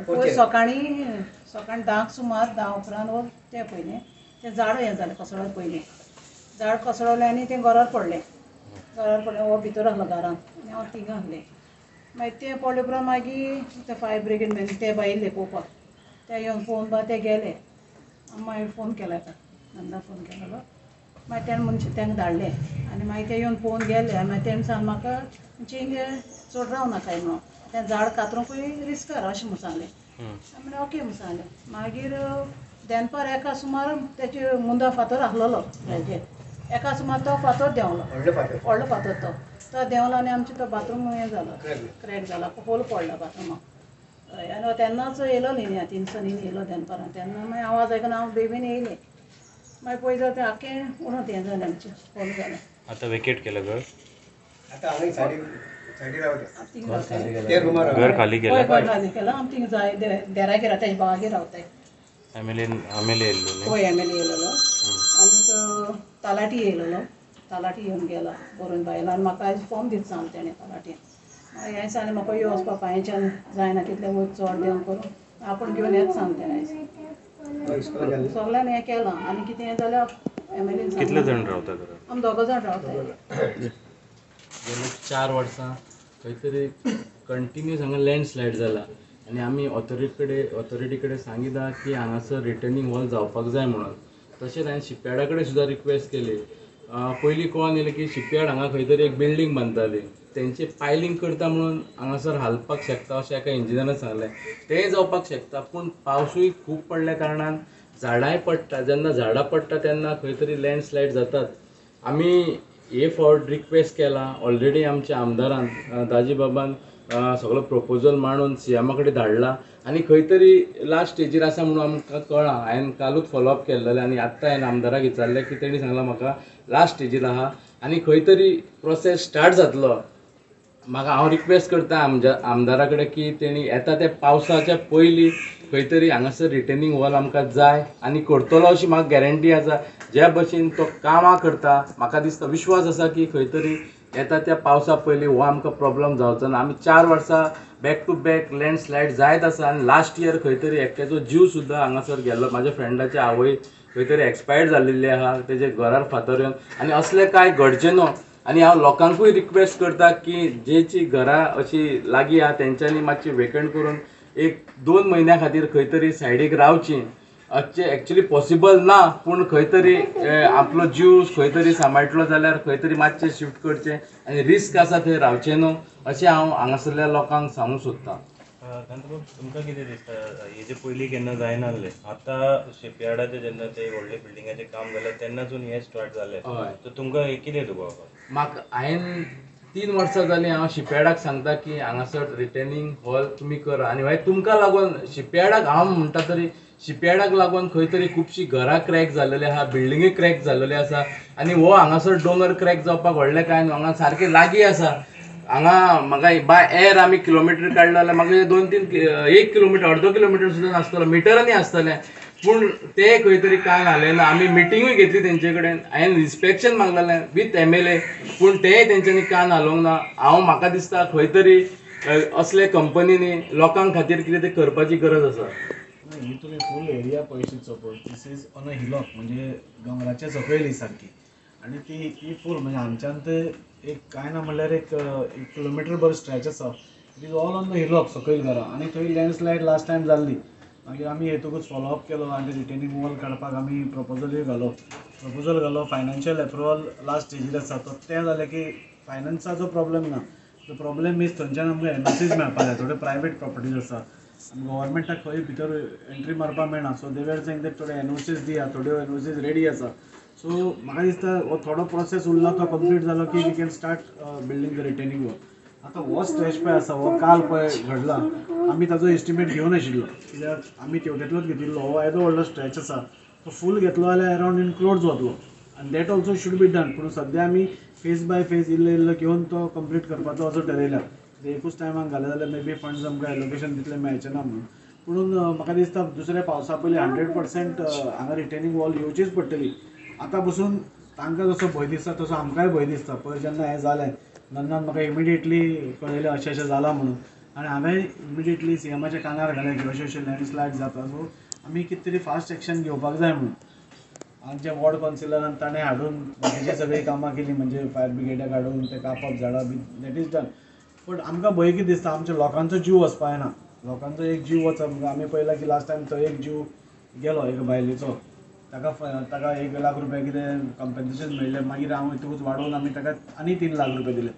पयर सकाळीं सकाळीं 10 सुमार 10 उपरांत तें पयलें तें झाड हें जालें कोसळोन पयलें झाड कोसळलें आनी तें घरार पडलें. घरार पडलें हो भितर आसलो घरान आनी हांव थिंगा आसलें. मागीर तें पडले उपरांत मागीर ते फायर ब्रिगेड मॅन ते बाय येयले पळोवपाक. ते येवन पळोवन बा ते गेले. मागीर फोन केला आतां नंदा फोन केलेलो. मागीर तेणें मनशां तांकां धाडले आनी मागीर ते येवन पळोवन गेले आनी मागीर तेणें सांगलें म्हाका तुमचें चड रावनाकाय म्हणून तें झाड कातरूंकूय रिस्कार अशें म्हूण सांगलें. म्हणलें ओके म्हूण सांगलें. मागीर दनपार एका सुमार तेजे मुंदा फातर आसलेलो हेजेर एका सुमार तो फातर देंवलो, व्हडलो फातर तो तो देंवलो आनी आमचें तो बाथरूम हें जालो, क्रॅक जाला, होल पडला बाथरुमाक. हय आनी तेन्नाच येयलो न्ही तिनसांनी येयलो दनपारां तेन्ना मागीर आवाज आयकून हांव बेगीन येयलें. मागीर पळय जाल्यार तें आख्खें उणत हें जालें आमचें होल जालें. आतां वेकेट केलें घर? घर खाली केलें? घर खाली केलां. आमी थिंगा जाय देरागेर रावता, तेजे भावागेर रावताय. एम एल ए येयल्लो? हय एम एल ए येयलेलो आनीक तलाठी येयलेलो. तलाठी येवन गेला बरोवन बायला आनी म्हाका आयज फॉर्म दिता सांगलें तेणें तलाठीन. मागीर हांवें सांगलें म्हाका यो वचपा पांयच्यान जायना तितलें वयर चड देंव करून आपूण घेवन येता सांगलें तेणें आयज. सगल्यांनी हें केलां आनी कितें हें जाल्यार एम एल एन. कितले जाण रावता घरांत? आमी दोगां जाण रावताय. गेले 4 वर्सां खंय तरी कंटिन्यूस हांगा लँडस्लायड जाला आनी आमी ऑथॉरिटी कडेन सांगिता की हांगासर रिटर्निंग वॉल जावपाक जाय म्हणून. तशेंच हांवें शिपयार्डा कडेन सुद्दां रिक्वेस्ट केली. पयलीं कळोन येयलें की शिपयार्ड हांगा खंय तरी एक बिल्डींग बांदताली, तेंचे पायलींग करता म्हणून हांगासर हालपाक शकता अशें एका इंजिनियरान सांगलें. तेंय जावपाक शकता, पूण पावसूय खूब पडल्या कारणान झाडांय पडटा. जेन्ना झाडां पडटा तेन्ना खंय तरी लँडस्लायड जातात. आमी हे फावट रिक्वेस्ट केला ऑलरेडी आमच्या आमदारान दाजी बाबान सगळो प्रपोजल मांडून सीएमा कडेन धाडला आनी खंय तरी लास्ट स्टेजीर आसा म्हणून आमकां कळ्ळां. हांवें कालूच फॉलोअप केल्लें आनी आत्तां हांवें आमदाराक विचारलें की तेणी सांगलां म्हाका लास्ट स्टेजीर आहा आनी खंय तरी प्रोसेस स्टार्ट जातलो. म्हाका हांव रिक्वेस्ट करता आमच्या आमदारा कडेन की तेणी येता त्या पावसाच्या पयलीं खंय तरी हांगासर रिटर्निंग वॉल आमकां जाय आनी करतलो अशी म्हाका गॅरंटी आसा. ज्या भशेन तो कामां करता म्हाका दिसता विश्वास आसा की खंय तरी येता त्या पावसा पयलीं हो आमकां प्रॉब्लम जावचो ना. आमी 4 वर्सां बॅक टू बॅक लँडस्लायड जायत आसा आनी लास्ट इयर खंय तरी एकट्याचो जीव सुद्दां हांगासर गेल्लो. म्हाज्या फ्रेंडाची आवय खंय तरी एक्सपायर्ड जाल्लेली आहा तेजे घरार फातर येवन. आनी असलें कांय घडचें न्हू. आनी हांव लोकांकूय रिक्वेस्ट करता की जेची घरां अशी लागीं आहा तेंच्यांनी मातशी वेकंट करून 1-2 म्हयन्या खातीर खंय तरी सायडीक रावची. अशें एक्चुली पॉसिबल ना, पूण खंय तरी आपलो जीव खंय तरी सांबाळटलो जाल्यार खंय तरी मातशें शिफ्ट करचें आनी रिस्क आसा थंय रावचें न्हू अशें हांव हांगासरल्या लोकांक सांगूंक सोदतां. कांताबाब, तुमकां कितें दिसता हेजे पयलीं केन्ना जायनासलें, आतां शिपयार्डाचें जेन्ना ते व्हडले बिल्डिंगाचें काम जालें तेन्नासून हें स्टार्ट जालें, सो तुमकां कितें दुबाव? म्हाका हांवें 3 वर्सां जालीं हांव शिपयार्डाक सांगता की हांगासर रिटर्निंग हॉल तुमी करा. आनी मागीर तुमकां लागून शिपयार्डाक हांव म्हणटा तरी शिपयार्डाक लागून खंय तरी खुबशीं घरां क्रॅक जाल्लेली आहा, बिल्डिंगूय क्रॅक जाल्लेली आसा आनी हो हांगासर दोंगर क्रॅक जावपाक व्हडलें कांय न्हू, हांगा सारकें लागीं आसा. हांगा म्हाका बाय एअर आमी किलोमिटर काडलें जाल्यार म्हाका 2-3 1 किलोमिटर अर्दो किलोमिटर सुद्दां नासतलो, मिटरांनी आसतलें. पूण ते खंय तरी कांय घालें ना. आमी मिटिंगूय घेतली तेंचे कडेन, हांवें इन्स्पेक्शन मागलेलें विथ एम एल ए, पूण तेय तेंच्यांनी कान हालोवंक ना. हांव म्हाका दिसता खंय तरी असले कंपनींनी लोकां खातीर कितें तें करपाची गरज आसा. ही तुमी फूल area पळयशीत suppose this is on a hillock, म्हणजे दोंगराच्या सकयल ही सारकी आनी ती ही फूल म्हणजे हांगच्यान ते एक कांय ना म्हणल्यार एक किलोमिटर भर स्ट्रेच आसा. It is all on the hillock सकयल घरां आनी थंय लँडस्लायड लास्ट टायम जाल्ली. मागीर आमी हेतुकूच फॉलोअप केलो आनी रिटेनिंग वॉल काडपाक आमी प्रपोजलूय घालो. प्रपोजल घालो, फायनान्शियल एप्रुवल लास्ट स्टेजीर आसा. तो तें जालें की फायनान्साचो प्रॉब्लम ना, the problem is थंयच्यान आमकां एनओसीज मेळपाक जाय. थोड्यो प्रायवेट प्रॉपर्टीज आसा, गव्हर्मेंटाक खंय भितर एंट्री मारपाक मेळना. So they were saying that थोडे एनओसीज दिया, थोड्यो एनओसीज रेडी आसा. सो म्हाका दिसता हो थोडो प्रोसेस उरला तो कंप्लीट जालो की we can start building the retaining wall. आतां हो स्ट्रेच पळय आसा हो काल पळय घडला, आमी ताजो एस्टिमेट घेवनाशिल्लो कित्याक आमी तेवटेंतलोच घेतिल्लो. हो येदो व्हडलो स्ट्रेच आसा, तो फूल घेतलो जाल्यार अरावंड इन क्रोड्स वतलो आनी that also should be done. पूण सद्या आमी फेज बाय फेज इल्लो इल्लो घेवन तो कंप्लीट करपाचो असो ठरयला. एकूच टायमाक घालें जाल्यार मे बी फंड्स आमकां एलोकेशन तितलें मेळचें ना म्हणून. पुणून म्हाका दिसता दुसऱ्या पावसा पयलीं 100% हांगा रिटेनिंग वॉल येवचीच पडटली. आतां पसून तांकां जसो भंय दिसता तसो आमकांय भंय दिसता. पयर जेन्ना हें जालें नंदान म्हाका इमिडिएटली कळयलें अशें अशें जालां म्हणून. आनी हांवें इमिडिएटली सीएमाच्या कानार घालें की अशें अशें लँडस्लायड जाता, सो आमी कितें तरी फास्ट एक्शन घेवपाक जाय म्हणून. आमच्या वॉर्ड कावन्सिलरान ताणें हाडून बाकीची सगळीं कामां केलीं, म्हणजे फायर ब्रिगेडाक हाडून ते कापप झाडां बी, that is done. But आमकां भंय कितें दिसता, आमच्या लोकांचो जीव वचपा जायना, लोकांचो एक जीव वचप. आमी पळयला की लास्ट टायम तो एक जीव गेलो एका बायलेचो, ताका ताका 1 लाख रुपया कितें कॉम्पेन्सेशन मेळ्ळें, मागीर हांव हितूच वाडोवन आमी ताका आनी 3 लाख रुपया दिले.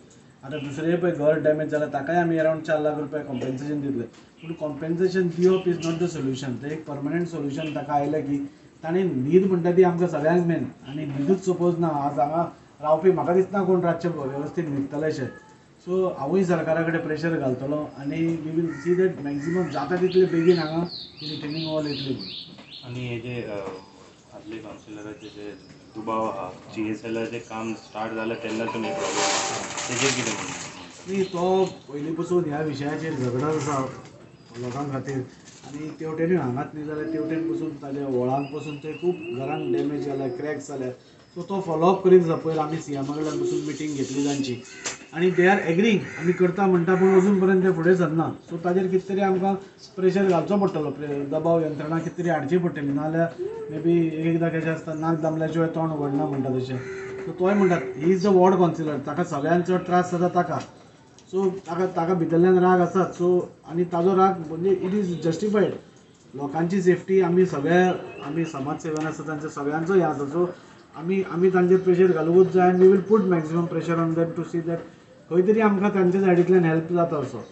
आतां दुसरें पळय घर डॅमेज जालें ताकाय आमी अरावंड 4 लाख रुपया कॉम्पेन्सेशन दितले. पूण कॉम्पेन्सेशन दिवप is not the solution, तें एक परमनंट सोल्युशन ताका आयलें की ताणें न्हीद म्हणटा ती आमकां सगळ्यांक मेन, आनी न्हिदूच सपोज ना आज हांगा रावपी म्हाका दिसना कोण रातचे वेवस्थीत न्हिदतले अशें. सो हांवूय सरकारा कडेन प्रेशर घालतलो आनी we will see that maximum जाता तितले बेगीन हांगा रिटर्निंग वॉल येतली. आनी हे जे आदले कावन्सिलराचे जे दुबाव आहा, जीएसएलाचें काम स्टार्ट जालें तेन्नासून हे प्रॉब्लम, तेजेर कितें म्हणटा? न्ही, तो पयलीं पसून ह्या विशयाचेर झगडत आसा लोकां खातीर, आनी तेवटेनूय हांगाच न्ही जाल्यार तेवटेन पसून ताज्या व्हळांक पसून ते खूब घरांक डॅमेज जाल्या, क्रॅक्स जाल्या. सो तो फॉलोअप करीत आसा. पयर आमी सीएमा कडल्यान पसून मिटींग घेतली तांची आनी they are एग्रींग आमी करता म्हणटा, पूण अजून पर्यंत ते फुडें सरना. सो ताजेर कितें तरी आमकां प्रेशर घालचो पडटलो, दबाव यंत्रणा कितें तरी हाडची पडटली, नाजाल्यार मे बी एक एकदां कशें आसता नाक दामल्या शिवाय तोंड उगडना म्हणटा तशें. सो तोय म्हणटा he is the ward councillor, ताका सगळ्यांत चड त्रास जाता ताका. सो ताका ताका भितरल्यान राग आसात. सो आनी ताजो राग म्हणजे it is justified. लोकांची सेफ्टी आमी सगळे आमी समाज सेवेन आसा तांचो सगळ्यांचो हें आसा. सो आमी आमी तांचेर प्रेशर घालूंकूच जाय आनी we will put maximum pressure on them to see that खंय तरी आमकां तांच्या सायडींतल्यान हेल्प जाता असो.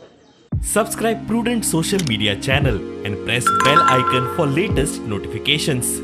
Subscribe Prudent social media channel and press bell icon for latest notifications.